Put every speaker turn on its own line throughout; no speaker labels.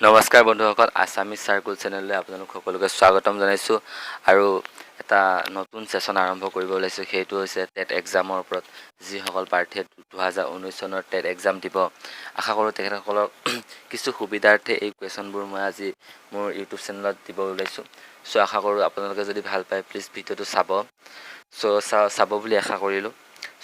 নমস্কাৰ বন্ধুসকল, Assamese circle চেনেললৈ আপোনালোক সকলোকে স্বাগতম জনাইছোঁ আৰু এটা নতুন ছেশ্যন আৰম্ভ কৰিব ওলাইছোঁ। সেইটো হৈছে টেট এক্সামৰ ওপৰত। যিসকল প্ৰাৰ্থীয়ে 2019 চনৰ টেট এক্সাম দিব, আশা কৰোঁ তেখেতসকলক কিছু সুবিধাৰ্থে এই কুৱেশ্যনবোৰ মই আজি মোৰ ইউটিউব চেনেলত দিব ওলাইছোঁ। চ' আশা কৰোঁ আপোনালোকে যদি ভাল পায়, প্লিজ ভিডিঅ'টো চাব। চ' চাব বুলি আশা কৰিলোঁ।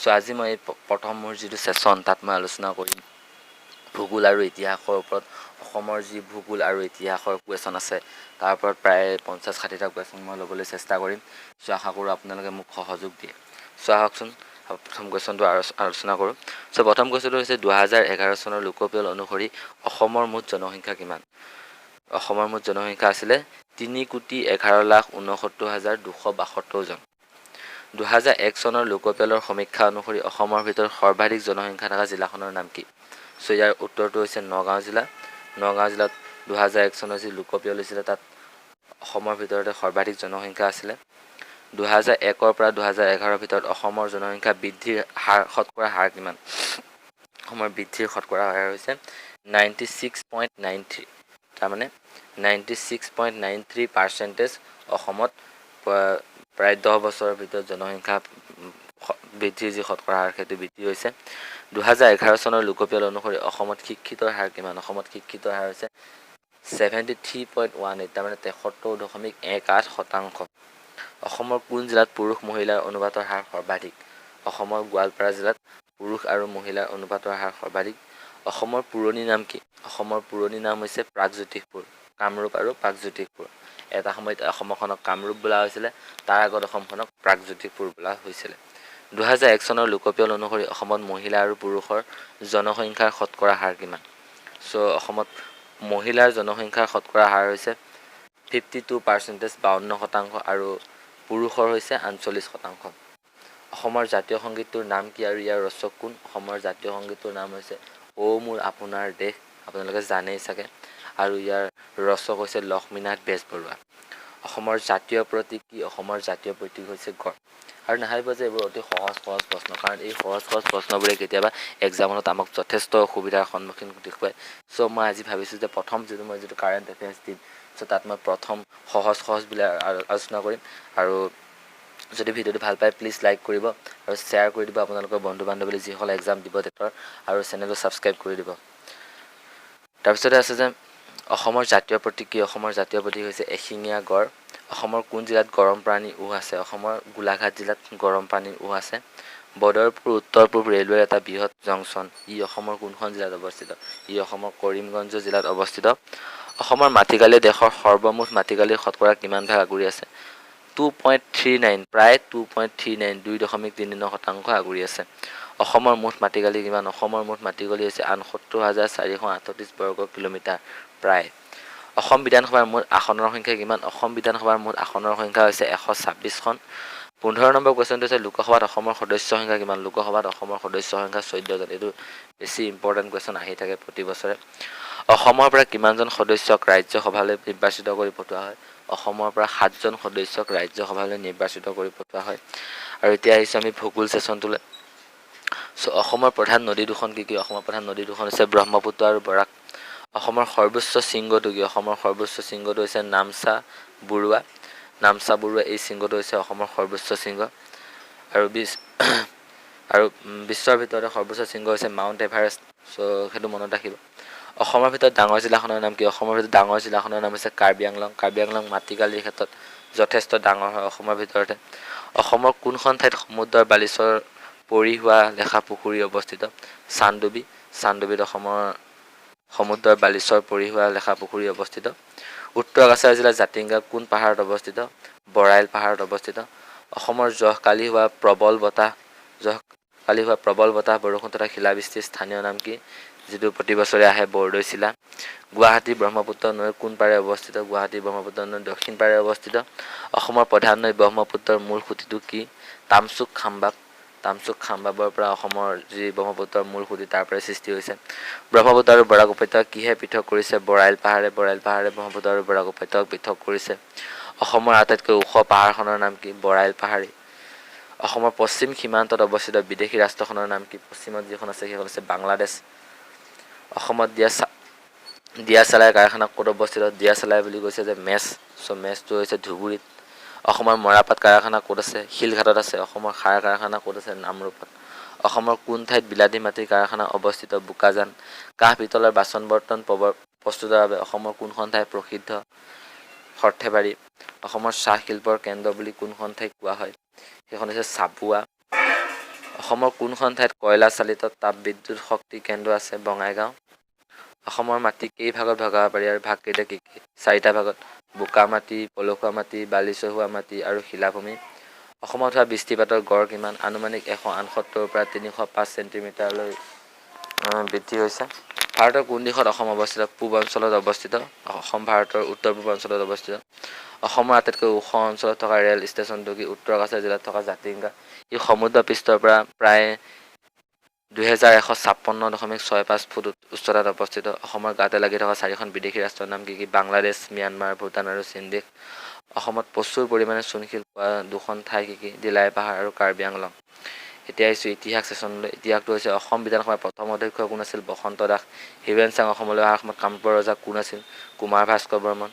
চ' আজি মই প্ৰথম মোৰ যিটো ছেশ্যন, তাত মই আলোচনা কৰিম ভূগোল আৰু ইতিহাসৰ ওপৰত। অসমৰ যি ভূগোল আৰু ইতিহাসৰ কুৱেশ্যন আছে, তাৰ ওপৰত প্ৰায় 50-60টা কুৱেশ্যন মই ল'বলৈ চেষ্টা কৰিম। চ' আশা কৰোঁ আপোনালোকে মোক সহযোগ দিয়ে। চ' আহকচোন, প্ৰথম কুৱেশ্যনটো আলোচনা কৰোঁ। চ' প্ৰথম কুৱেশ্যনটো হৈছে, 2011 চনৰ লোকপিয়ল অনুসৰি অসমৰ মুঠ জনসংখ্যা কিমান? অসমৰ মুঠ জনসংখ্যা আছিলে 3,11,69,272 জন। 2001 চনৰ লোকপিয়লৰ সমীক্ষা অনুসৰি অসমৰ ভিতৰত সৰ্বাধিক জনসংখ্যা থকা জিলাখনৰ নাম কি? চ' ইয়াৰ উত্তৰটো হৈছে নগাঁও জিলা। নগাঁও জিলাত 2001 চনৰ যি লোকপিয়ল হৈছিলে, তাত অসমৰ ভিতৰতে সৰ্বাধিক জনসংখ্যা আছিলে। 2001ৰ পৰা 2011ৰ ভিতৰত অসমৰ জনসংখ্যা বৃদ্ধিৰ হাৰ, শতকৰা হাৰ কিমান? অসমৰ বৃদ্ধিৰ শতকৰা হাৰ হৈছে 96.93। তাৰমানে 96.93 percentage অসমত প্ৰায় 10 বছৰৰ ভিতৰত জনসংখ্যা বৃদ্ধিৰ যি শতকৰা হাৰ, সেইটো বৃদ্ধি হৈছে। 2011 চনৰ লোকপিয়ল অনুসৰি অসমত শিক্ষিতৰ হাৰ কিমান? অসমত শিক্ষিতৰ হাৰ হৈছে 73.18, তাৰমানে 73.18%। অসমৰ কোন জিলাত পুৰুষ মহিলাৰ অনুপাতৰ হাৰ সৰ্বাধিক? অসমৰ গোৱালপাৰা জিলাত পুৰুষ আৰু মহিলাৰ অনুপাতৰ হাৰ সৰ্বাধিক। অসমৰ পুৰণি নাম কি? অসমৰ পুৰণি নাম হৈছে প্ৰাগজ্যোতিষপুৰ। কামৰূপ আৰু প্ৰাগজ্যোতিষপুৰ। এটা সময়ত অসমখনক কামৰূপ বোলা হৈছিলে, তাৰ আগত অসমখনক প্ৰাগজ্যোতিষপুৰ বোলা হৈছিলে। 2001 চনৰ লোকপিয়ল অনুসৰি অসমত মহিলা আৰু পুৰুষৰ জনসংখ্যাৰ শতকৰা হাৰ কিমান? চ' অসমত মহিলাৰ জনসংখ্যাৰ শতকৰা হাৰ হৈছে 52 পাৰ্চেণ্টেজ, 52%, আৰু পুৰুষৰ হৈছে 48%। অসমৰ জাতীয় সংগীতটোৰ নাম কি আৰু ইয়াৰ ৰচক কোন? অসমৰ জাতীয় সংগীতটোৰ নাম হৈছে অ' মোৰ আপোনাৰ দেশ, আপোনালোকে জানেই চাগে, আৰু ইয়াৰ ৰচক হৈছে লক্ষ্মীনাথ বেজবৰুৱা। অসমৰ জাতীয় প্ৰতীক কি? অসমৰ জাতীয় প্ৰতীক হৈছে গঁড়। আৰু নাভাবিব যে এইবোৰ অতি সহজ সহজ প্ৰশ্ন, কাৰণ এই সহজ সহজ প্ৰশ্নবোৰে কেতিয়াবা এক্সামত আমাক যথেষ্ট অসুবিধাৰ সন্মুখীন দেখুৱায়। চ' মই আজি ভাবিছোঁ যে প্ৰথম যিটো মই যিটো কাৰেণ্ট এফেয়াৰ্ছ দিম, চ' তাত মই প্ৰথম সহজ সহজবিলাক আলোচনা কৰিম। আৰু যদি ভিডিঅ'টো ভাল পায়, প্লিজ লাইক কৰিব আৰু শ্বেয়াৰ কৰি দিব আপোনালোকৰ বন্ধু বান্ধৱীলৈ, যিসকলে এক্সাম দিব টেটৰ, আৰু চেনেলটো ছাবস্ক্ৰাইব কৰি দিব। তাৰপিছতে আছে যে অসমৰ জাতীয় প্ৰতীক কি? অসমৰ জাতীয় প্ৰতীক হৈছে এশিঙীয়া গঁড়। অসমৰ কোন জিলাত গৰম পানীৰ উঁহ আছে? অসমৰ গোলাঘাট জিলাত গৰম পানীৰ উঁহ আছে। বদৰপুৰ উত্তৰ পূব ৰেলৱেৰ এটা বৃহৎ জংচন। ই অসমৰ কোনখন জিলাত অৱস্থিত? ই অসমৰ কৰিমগঞ্জ জিলাত অৱস্থিত। অসমৰ মাটিকালিয়ে দেশৰ সৰ্বমুঠ মাটিকালিৰ শতকৰা কিমান ভাগ আগুৰি আছে? 2.39, প্ৰায় 2.39, 2.39% আগুৰি আছে। অসমৰ মুঠ মাটিকালি কিমান? অসমৰ মুঠ মাটিকালি হৈছে 68,438 বৰ্গ কিলোমিটাৰ প্ৰায়। অসম বিধানসভাৰ মুঠ আসনৰ সংখ্যা কিমান? অসম বিধানসভাৰ মুঠ আসনৰ সংখ্যা হৈছে 126খন। 15 নম্বৰ কুৱেশ্যনটো হৈছে, লোকসভাত অসমৰ সদস্য সংখ্যা কিমান? লোকসভাত অসমৰ সদস্য সংখ্যা 14জন। এইটো বেছি ইম্পৰ্টেণ্ট কুৱেশ্যন, আহি থাকে প্ৰতি বছৰে। অসমৰ পৰা কিমানজন সদস্যক ৰাজ্যসভালৈ নিৰ্বাচিত কৰি পঠোৱা হয়? অসমৰ পৰা সাতজন সদস্যক ৰাজ্যসভালৈ নিৰ্বাচিত কৰি পঠোৱা হয়। আৰু এতিয়া আহিছোঁ আমি ভূগোল ছেশ্যনটোলৈ। চ' অসমৰ প্ৰধান নদী দুখন কি কি? অসমৰ প্ৰধান নদী দুখন হৈছে ব্ৰহ্মপুত্ৰ আৰু বৰাক। অসমৰ সৰ্বোচ্চ শৃংগটো কি? অসমৰ সৰ্বোচ্চ শৃংগটো হৈছে নামচা বৰুৱা। নামচা বৰুৱা এই শৃংগটো হৈছে অসমৰ সৰ্বোচ্চ শৃংগ। আৰু বিশ্বৰ ভিতৰতে সৰ্বোচ্চ শৃংগ হৈছে মাউণ্ট এভাৰেষ্ট। চ' সেইটো মনত ৰাখিব। অসমৰ ভিতৰত ডাঙৰ জিলাখনৰ নাম কি? অসমৰ ভিতৰত ডাঙৰ জিলাখনৰ নাম হৈছে কাৰ্বি আংলং। কাৰ্বি আংলং মাটিকালিৰ ক্ষেত্ৰত যথেষ্ট ডাঙৰ হয় অসমৰ ভিতৰতে। অসমৰ কোনখন ঠাইত সমুদ্ৰৰ বালিচৰ পৰি হোৱা লেখা পুখুৰী অৱস্থিত? চান্দডুবি। চান্দডুবিত অসমৰ সমুদ্ৰৰ বালিচৰ পৰি হোৱা লেখা পুখুৰী অৱস্থিত। উত্তৰ কাছাৰ জিলাৰ জাতিংগা কোন পাহাৰত অৱস্থিত? বৰাইল পাহাৰত অৱস্থিত। অসমৰ জহকালি হোৱা প্ৰবল বতাহ, বৰষুণ তথা শিলাবৃষ্টিৰ স্থানীয় নাম কি, যিটো প্ৰতি বছৰে আহে? বৰদৈচিলা। গুৱাহাটী ব্ৰহ্মপুত্ৰ নৈৰ কোন পাৰে অৱস্থিত? গুৱাহাটী ব্ৰহ্মপুত্ৰ নৈৰ দক্ষিণ পাৰে অৱস্থিত। অসমৰ প্ৰধান নৈ ব্ৰহ্মপুত্ৰৰ মূল সুঁতিটো কি? তামচুক খাম্বাব। তামচুক খাম্বাবৰ পৰা অসমৰ যি ব্ৰহ্মপুত্ৰৰ মূল সুঁতি, তাৰ পৰাই সৃষ্টি হৈছে। ব্ৰহ্মপুত্ৰ আৰু বৰাক উপত্যকা কিহে পৃথক কৰিছে? বৰাইল পাহাৰে। বৰাইল পাহাৰে ব্ৰহ্মপুত্ৰ আৰু বৰাক উপত্যকাক পৃথক কৰিছে। অসমৰ আটাইতকৈ ওখ পাহাৰখনৰ নাম কি? বৰাইল পাহাৰেই। অসমৰ পশ্চিম সীমান্তত অৱস্থিত বিদেশী ৰাষ্ট্ৰখনৰ নাম কি? পশ্চিমত যিখন আছে, সেইখন হৈছে বাংলাদেশ। অসমত দিয়া দিয়াচলাই কাৰখানা ক'ত অৱস্থিত? দিয়াচলাই বুলি কৈছে যে মেচ, চ' মেচটো হৈছে ধুবুৰীত। অসমৰ মৰাপাট কাৰখানা ক'ত আছে? শিলঘাটত আছে। অসমৰ সাৰ কাৰখানা ক'ত আছে? নামৰূপত। অসমৰ কোন ঠাইত বিলাতী মাটিৰ কাৰখানা অৱস্থিত? বোকাজান। কাঁহ পিতলৰ বাচন বৰ্তন প্ৰস্তুতৰ বাবে অসমৰ কোনখন ঠাই প্ৰসিদ্ধ? সৰ্থেবাৰী। অসমৰ চাহ শিল্পৰ কেন্দ্ৰ বুলি কোনখন ঠাইক কোৱা হয়? সেইখন হৈছে চাবুৱা। অসমৰ কোনখন ঠাইত কয়লা চালিত তাপ বিদ্যুৎ শক্তি কেন্দ্ৰ আছে? বঙাইগাঁও। অসমৰ মাটি কেই ভাগত ভগাব পাৰি আৰু ভাগকেইটা কি কি? চাৰিটা ভাগত: বোকা মাটি, পলসুৱা মাটি, বালিচহুৱা মাটি আৰু শিলাভূমি। অসমত হোৱা বৃষ্টিপাতৰ গড় কিমান? আনুমানিক 168ৰ পৰা 305 চেণ্টিমিটাৰলৈ বৃদ্ধি হৈছে। ভাৰতৰ কোন দিশত অসম অৱস্থিত? পূব অঞ্চলত অৱস্থিত। অসম ভাৰতৰ উত্তৰ পূব অঞ্চলত অৱস্থিত। অসমৰ আটাইতকৈ ওখ অঞ্চলত থকা ৰেল ষ্টেচনটো কি? উত্তৰ কাছাৰ জিলাত থকা জাতিংগা। ই সমুদ্ৰ পৃষ্ঠৰ পৰা প্ৰায় 2156.65 ফুট উচ্চতাত অৱস্থিত। অসমৰ গাতে লাগি থকা চাৰিখন বিদেশী ৰাষ্ট্ৰৰ নাম কি কি? বাংলাদেশ, ম্যানমাৰ, ভূটান আৰু চীন দেশ। অসমত প্ৰচুৰ পৰিমাণে চূণশিল পোৱা দুখন ঠাই কি কি? দিলাই পাহাৰ আৰু কাৰ্বি আংলং। এতিয়া আহিছোঁ ইতিহাস ছেশ্যনলৈ। ইতিহাসটো হৈছে অসম বিধানসভাৰ প্ৰথম অধ্যক্ষ কোন আছিল? বসন্ত দাস। হিউৱেন চাং অসমলৈ অহাৰ সময়ত কামৰূপৰ ৰজা কোন আছিল? কুমাৰ ভাস্কৰ বৰ্মন।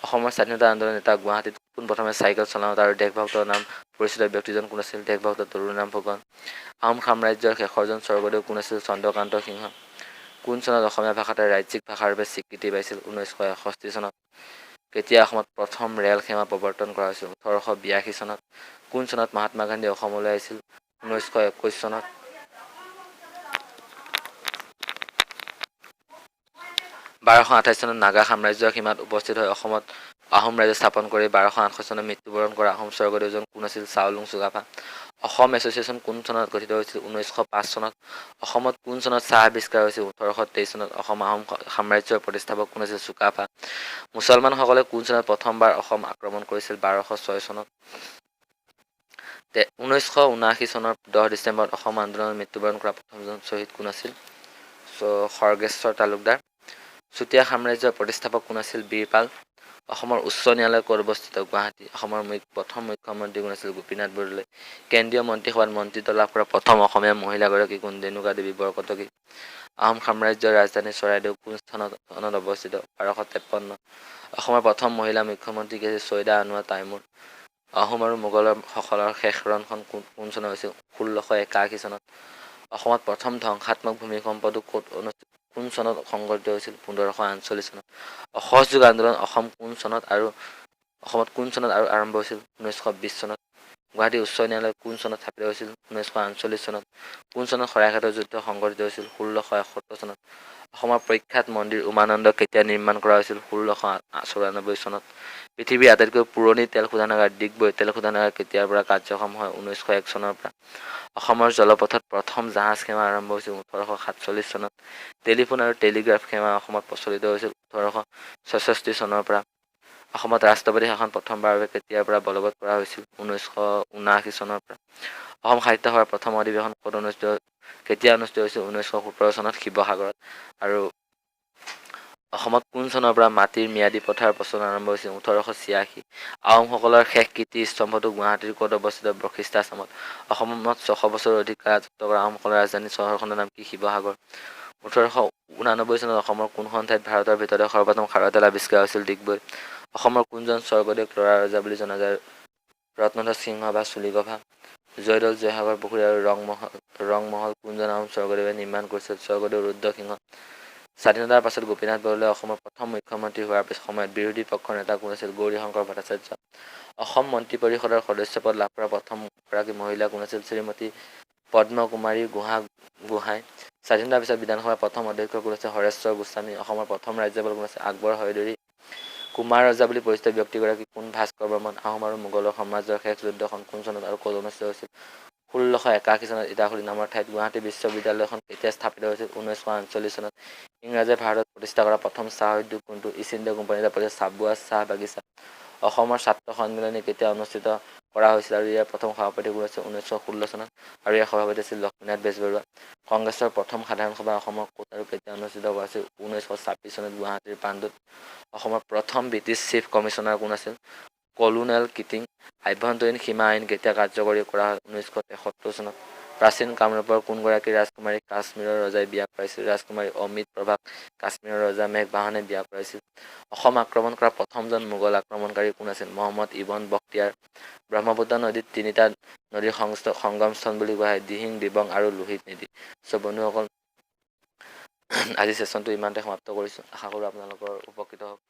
অসমৰ স্বাধীনতা আন্দোলন নেতা, গুৱাহাটীত পোনপ্ৰথমে চাইকেল চলাওঁতা আৰু দেশভক্তৰ নাম পৰিচিত ব্যক্তিজন কোন আছিল? দেশভক্ত তৰুণৰাম ফুকন। আহোম সাম্ৰাজ্যৰ শেষৰজন স্বৰ্গদেউ কোন আছিল? চন্দ্ৰকান্ত সিংহ। কোন চনত অসমীয়া ভাষাটোৱে ৰাজ্যিক ভাষাৰূপে স্বীকৃতি পাইছিল? 1961 চনত। কেতিয়া অসমত প্ৰথম ৰেল সেৱা প্ৰৱৰ্তন কৰা হৈছিল? 1882 চনত। কোন চনত মহাত্মা গান্ধী অসমলৈ আহিছিল? 1921 চনত। 1228 চনত নাগা সাম্ৰাজ্যৰ সীমাত উপস্থিত হৈ অসমত আহোম ৰাজ্য স্থাপন কৰি 1268 চনত মৃত্যুবৰণ কৰা আহোম স্বৰ্গদেউজন কোন আছিল? চাওলুং চুকাফা। অসম এছ'চিয়েশ্যন কোন চনত গঠিত হৈছিল? 1905 চনত। অসমত কোন চনত চাহ আৱিষ্কাৰ হৈছিল? 1823 চনত। অসম আহোম সাম্ৰাজ্যৰ প্ৰতিষ্ঠাপক কোন আছিল? চুকাফা। মুছলমানসকলে কোন চনত প্ৰথমবাৰ অসম আক্ৰমণ কৰিছিল? 1206 চনত। 1979 চনৰ 10 ডিচেম্বৰত অসম আন্দোলনত মৃত্যুবৰণ কৰা প্ৰথমজন শ্বহীদ কোন আছিল? খৰ্গেশ্বৰ তালুকদাৰ। চুতীয়া সাম্ৰাজ্যৰ প্ৰতিষ্ঠাপক কোন আছিল? বীৰপাল। অসমৰ উচ্চ ন্যায়ালয় ক'ত অৱস্থিত? গুৱাহাটী। অসমৰ প্ৰথম মুখ্যমন্ত্ৰী কোন আছিল? গোপীনাথ বৰদলৈ। কেন্দ্ৰীয় মন্ত্ৰীসভাত মন্ত্ৰিত্ব লাভ কৰা প্ৰথম অসমীয়া মহিলাগৰাকী কোন? ৰেণুকা দেৱী বৰকটকী। আহোম সাম্ৰাজ্যৰ ৰাজধানী চৰাইদেউ কোন স্থানত অৱস্থিত? 1253। অসমৰ প্ৰথম মহিলা মুখ্যমন্ত্ৰী কি আছিল? ছৈয়দা আনোৱা টাইমুৰ। আহোম আৰু মোগলৰ সকলৰ শেষ ৰণখন কোন চনত হৈছিল? 1681 চনত। অসমত প্ৰথম ধ্বংসাত্মক ভূমিকম্পটো ক'ত অনুষ্ঠিত, কোন চনত সংঘটিত হৈছিল? 1548 চনত। অসহযোগ আন্দোলন অসম কোন চনত আৰু অসমত কোন চনত আৰু আৰম্ভ হৈছিল? 1920 চনত। গুৱাহাটী উচ্চ ন্যায়ালয় কোন চনত স্থাপিত হৈছিল? 1948 চনত। কোন চনত শৰাইঘাটৰ যুদ্ধ সংঘটিত হৈছিল? 1671 চনত। অসমৰ প্ৰখ্যাত মন্দিৰ উমানন্দ কেতিয়া নিৰ্মাণ কৰা হৈছিল? 1694 চনত। পৃথিৱীৰ আটাইতকৈ পুৰণি তেল শোধনাগাৰ ডিগবৈ তেল শোধনাগাৰ কেতিয়াৰ পৰা কাৰ্যক্ষম হয়? 1901 চনৰ পৰা। অসমৰ জলপথত প্ৰথম জাহাজ সেৱা আৰম্ভ হৈছিল 1847 চনত। টেলিফোন আৰু টেলিগ্ৰাফ সেৱা অসমত প্ৰচলিত হৈছিল 1866 চনৰ পৰা। অসমত ৰাষ্ট্ৰপতি শাসন প্ৰথমবাৰৰ বাবে কেতিয়াৰ পৰা বলবৎ কৰা হৈছিল? 1979 চনৰ পৰা। অসম সাহিত্য সভাৰ প্ৰথম অধিৱেশন ক'ত অনুষ্ঠিত, কেতিয়া অনুষ্ঠিত হৈছিল? 1917 চনত শিৱসাগৰত। আৰু অসমত কোন চনৰ পৰা মাটিৰ ম্যাদী প্ৰথাৰ প্ৰচলন আৰম্ভ হৈছিল? 1886। আহোমসকলৰ শেষ কীৰ্তি স্তম্ভটো গুৱাহাটীৰ ক'ত অৱস্থিত? বশিষ্ঠাশ্ৰমত। অসমত 600 বছৰৰ অধিক কাল ৰাজত্ব কৰা আহোমসকলৰ ৰাজধানী চহৰখনৰ নাম কি? শিৱসাগৰ। 1889 চনত অসমৰ কোনখন ঠাইত ভাৰতৰ ভিতৰতে সৰ্বপ্ৰথম খাৰুৱা তেল আৱিষ্কাৰ হৈছিল? ডিগবৈ। অসমৰ কোনজন স্বৰ্গদেউক ল'ৰা ৰজা বুলি জনা যায়? ৰত্নধ্বজ সিংহ বা চুলিকফা। জয়দৌল, জয়সাগৰ পুখুৰী আৰু ৰংমহল কোনজন আহোম স্বৰ্গদেৱে নিৰ্মাণ কৰিছিল? স্বৰ্গদেউ ৰুদ্ৰসিংহ। স্বাধীনতাৰ পাছত গোপীনাথ বৰদলৈ অসমৰ প্ৰথম মুখ্যমন্ত্ৰী হোৱাৰ সময়ত বিৰোধী পক্ষৰ নেতা কোন আছিল? গৌৰীশংকৰ ভট্টাচাৰ্য। অসম মন্ত্ৰী পৰিষদৰ সদস্য পদ লাভ কৰা প্ৰথমগৰাকী মহিলা কোন আছিল? শ্ৰীমতী পদ্মকুমাৰী গোহাঁই। স্বাধীনতাৰ পিছত বিধানসভাৰ প্ৰথম অধ্যক্ষ কোন আছিল? হৰেশ্বৰ গোস্বামী। অসমৰ প্ৰথম ৰাজ্যপাল কোন আছিল? আকবৰ হায়দৰী। কুমাৰ ৰজা বুলি পৰিচিত ব্যক্তিগৰাকী কোন? ভাস্কৰ বৰ্মন। আহোম আৰু মোগলৰ সাম্ৰাজ্যৰ শেষ যুদ্ধখন কোন চনত আৰু ক'ত অনুষ্ঠিত হৈছিল? 1681 চনত ইটাখুলি নামৰ ঠাইত। গুৱাহাটী বিশ্ববিদ্যালয়খন কেতিয়া স্থাপিত হৈছিল? 1948 চনত। ইংৰাজে ভাৰতত প্ৰতিষ্ঠা কৰা প্ৰথম চাহ উদ্যোগ কোনটো? ইষ্ট ইণ্ডিয়া কোম্পানীয়ে প্ৰতিষ্ঠা চাবুৱা চাহ বাগিচা। অসমৰ ছাত্ৰ সন্মিলনী কেতিয়া অনুষ্ঠিত কৰা হৈছিল আৰু ইয়াৰ প্ৰথম সভাপতি কোন আছিল? 1916 চনত আৰু ইয়াৰ সভাপতি আছিল লক্ষ্মীনাথ বেজবৰুৱা। কংগ্ৰেছৰ প্ৰথম সাধাৰণ সভা অসমৰ ক'ত আৰু কেতিয়া অনুষ্ঠিত কৰা হৈছিল? 1926 চনত গুৱাহাটীৰ পাণ্ডুত। অসমৰ প্ৰথম ব্ৰিটিছ চিফ কমিছনাৰ কোন আছিল? Colonel kidding. আভ্যন্তৰীণ সীমা আইন কেতিয়া কাৰ্যকৰী কৰা হয়? 1973 চনত। প্ৰাচীন কামৰূপৰ কোনগৰাকী ৰাজকুমাৰীক কাশ্মীৰৰ ৰজাই বিয়া কৰাইছিল? ৰাজকুমাৰী অমিত প্ৰভাক কাশ্মীৰৰ ৰজা মেঘবাহনে বিয়া কৰাইছিল। অসম আক্ৰমণ কৰা প্ৰথমজন মোগল আক্ৰমণকাৰী কোন আছিল? মহম্মদ ইবন বখতিয়াৰ। ব্ৰহ্মপুত্ৰ নদীত তিনিটা নদীৰ সংগমস্থল বুলি কোৱা হয়, দিহিং, দিবং আৰু লোহিত নদী। চ' বন্ধুসকল, আজি ছেশ্যনটো ইমানতে সমাপ্ত কৰিছোঁ। আশা কৰোঁ আপোনালোকৰ উপকৃত হওক।